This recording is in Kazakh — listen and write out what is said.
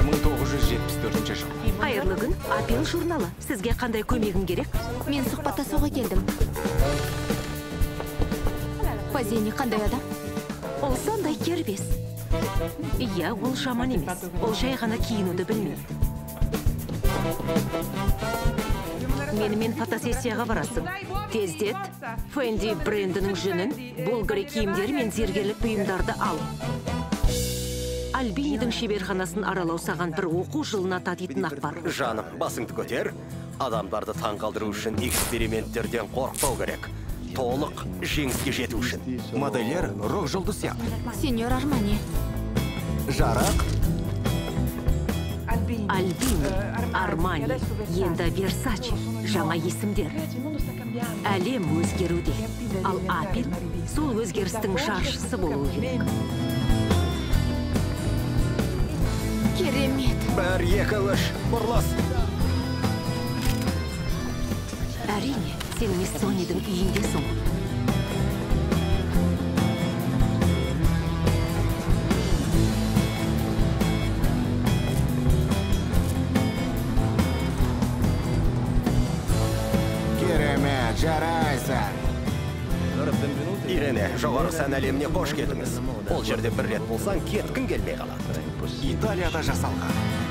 1974 жыл. Қайырлы күн, Апел журналы. Сізге қандай көмегім керек? Мен сұхбаттасуға келдім. Пазини қандай адам? Ол сондай кербез. Иә, ол жаман емес. Ол жай ғана киінуді білмейді. Менімен фотосессияға барасың. Тездет, Фенди брендінің жүнін, Булгари киімдері мен зергерлік бұйымдарды ал. Альбинидің шеберханасын аралау саған бір оқу жылына татитын ақпар. Жаным, басыңды көтер. Адамдарды таңқалдыру үшін эксперименттерден қорықпау керек. Толық жеңіске жету үшін. Модельер рок жұлдыз сияқты. Сеньор Армани. Жарық. Альбини, Армани, енді Версаче, жаңа есімдер. Әлем өзгеруде. Ал Апел сол өзгерістің жаршысы болуы керек. Керемет. 1, 2, 3, бұрылыс. Әрине, сен Миссонидің үйіндесің ғой. Керемет, жарайсың. Ирене, жоғары сән әлеміне қош келдіңіз. Ол жерде бір рет болсаң, кеткің келмей қалады. Италияда жасалған.